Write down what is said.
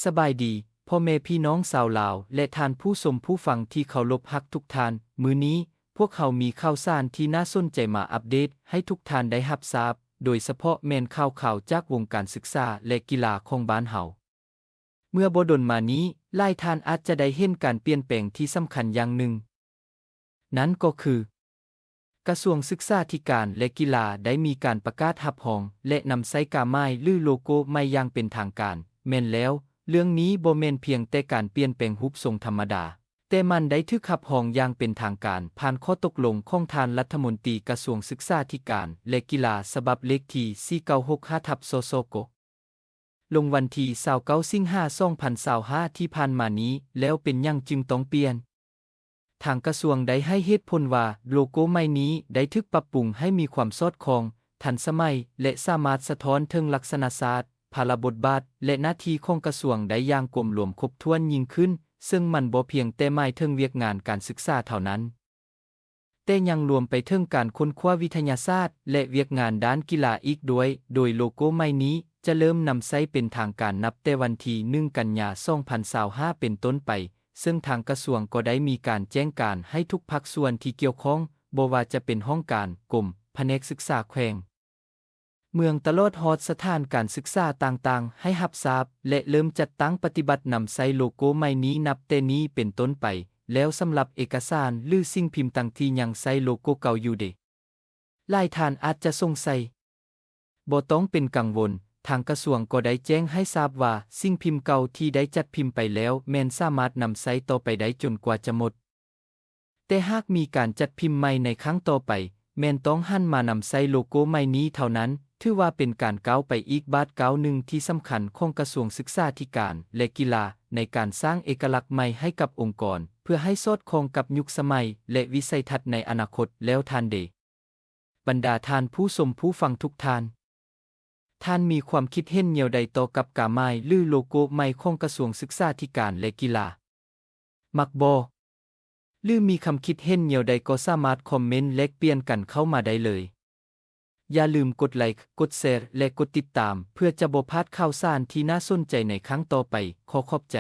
ສະບາຍດີ ພໍ່ແມ່ພີ່ນ້ອງຊາວລາວ ແລະ ທ່ານຜູ້ຊົມຜູ້ຟັງທີ່ເຄົາລົບຮັກທຸກທ່ານ. ມື້ນີ້ພວກເຮົາມີຂ່າວສານທີ່ໜ້າສົນໃຈມາອັບເດດໃຫ້ທຸກທ່ານໄດ້ຮັບຊາບ, ໂດຍສະເພາະແມ່ນຂ່າວຄາວຈາກວົງການສຶກສາ ແລະ ກິລາຂອງບ້ານເຮົາ. ເມື່ອບໍ່ດົນມານີ້, ຫຼາຍທ່ານອາດຈະໄດ້ເຫັນການປ່ຽນແປງທີ່ສຳຄັນຢ່າງໜຶ່ງ. ນັ້ນກໍຄື ກະຊວງສຶກສາທິການ ແລະ ກິລາ ໄດ້ມີການປະກາດຮັບຮອງ ແລະ ນຳໃຊ້ກາໝາຍ ຫຼື ໂລໂກ້ໃໝ່ຢ່າງເປັນທາງການ. ແມ່ນແລ້ວ, ເລື່ອງນີ້ບໍ່ແມ່ນພຽງແຕ່ການປ່ຽນແປງຮູບຊົງທຳມະດາ, ແຕ່ມັນໄດ້ຖືກຮັບຮອງຢ່າງເປັນທາງການ ຜ່ານຂໍ້ຕົກລົງຂອງທ່ານລັດຖະມົນຕີກະຊວງສຶກສາທິການ ແລະ ກິລາ ສະບັບເລກທີ ສີ່ເກົ້າຫົກຫ້າ ທັບ ສສກ ລົງວັນທີ ຊາວເກົ້າ ສິງຫາ ສອງພັນຊາວຫ້າ ທີ່ຜ່ານມານີ້. ແລ້ວເປັນຫຍັງຈຶ່ງຕ້ອງປ່ຽນ? ທາງກະຊວງໄດ້ໃຫ້ເຫດຜົນວ່າ ໂລໂກ້ໃໝ່ນີ້ໄດ້ຖືກປັບປຸງໃຫ້ມີຄວາມສອດຄ່ອງ, ທັນສະໄໝ ແລະ ສາມາດສະທ້ອນເຖິງລັກສະນະຊາດ, ພາລະບົດບາດ ແລະ ໜ້າທີ່ຂອງກະຊວງໄດ້ຢ່າງກວມລວມຄົບຖ້ວນຍິ່ງຂຶ້ນ, ເຊິ່ງມັນບໍ່ພຽງແຕ່ໝາຍເຖິງວຽກງານການສຶກສາເທົ່ານັ້ນ, ແຕ່ຍັງລວມໄປເຖິງການຄົ້ນຄວ້າວິທະຍາສາດ ແລະ ວຽກງານດ້ານກິລາອີກດ້ວຍ, ໂດຍໂລໂກ້ໃໝ່ນີ້ຈະເລີ່ມນຳໃຊ້ເປັນທາງການນັບແຕ່ວັນທີ ໜຶ່ງ ກັນຍາ ສອງພັນຊາວຫ້າ ເປັນຕົ້ນໄປ, ເຊິ່ງທາງກະຊວງກໍໄດ້ມີການແຈ້ງການໃຫ້ທຸກພາກສ່ວນທີ່ກ່ຽວຂ້ອງ, ບໍ່ວ່າຈະເປັນຫ້ອງການ, ກົມ, ພະແນກສຶກສາແຂວງ, ເມືອງ ຕະຫຼອດຮອດສະຖານການສຶກສາຕ່າງໆ ໃຫ້ຮັບຊາບ ແລະ ເລີ່ມຈັດຕັ້ງປະຕິບັດນຳໃຊ້ໂລໂກ້ໃໝ່ນີ້ນັບແຕ່ນີ້ເປັນຕົ້ນໄປ. ແລ້ວສຳລັບເອກະສານ ຫຼື ສິ່ງພິມຕ່າງທີ່ຍັງໃຊ້ໂລໂກ້ເກົ່າຢູ່ເດ? ຫຼາຍທ່ານອາດຈະສົງໄສ. ບໍ່ຕ້ອງເປັນກັງວົນ, ທາງກະຊວງກໍໄດ້ແຈ້ງໃຫ້ຊາບວ່າ ສິ່ງພິມເກົ່າທີ່ໄດ້ຈັດພິມໄປແລ້ວແມ່ນສາມາດນຳໃຊ້ຕໍ່ໄປໄດ້ຈົນກວ່າຈະໝົດ. ແຕ່ຫາກມີການຈັດພິມໃໝ່ໃນຄັ້ງຕໍ່ໄປ, ແມ່ນຕ້ອງຫັນມານຳໃຊ້ໂລໂກ້ໃໝ່ນີ້ເທົ່ານັ້ນ, ຖືວ່າເປັນການກ້າວໄປອີກບາດກ້າວໜຶ່ງທີ່ສຳຄັນຂອງກະຊວງສຶກສາທິການ ແລະ ກິລາ ໃນການສ້າງເອກະລັກໃໝ່ໃຫ້ກັບອົງກອນ ເພື່ອໃຫ້ສອດຄ່ອງກັບຍຸກສະໄໝ ແລະ ວິໄສທັດໃນອະນາຄົດ. ແລ້ວທ່ານເດ? ບັນດາທ່ານຜູ້ຊົມຜູ້ຟັງທຸກທ່ານ, ທ່ານມີຄວາມຄິດເຫັນແນວໃດຕໍ່ກັບກາໝາຍ ຫຼື ໂລໂກ້ໃໝ່ຂອງກະຊວງສຶກສາທິການ ແລະ ກິລາ? ມັກບໍ່? ຫຼື ມີຄຳຄິດເຫັນແນວໃດກໍສາມາດຄອມເມັນແລກປ່ຽນກັນເຂົ້າມາໄດ້ເລີຍ. ຢ່າລືມກົດໄລ, ກົດແຊ ແລະ ກົດຕິດຕາມ ເພື່ອຈະບໍ່ພາດຂ່າວສານທີ່ໜ້າສົນໃຈໃນຄັ້ງຕໍ່ໄປ. ຂໍຂອບໃຈ.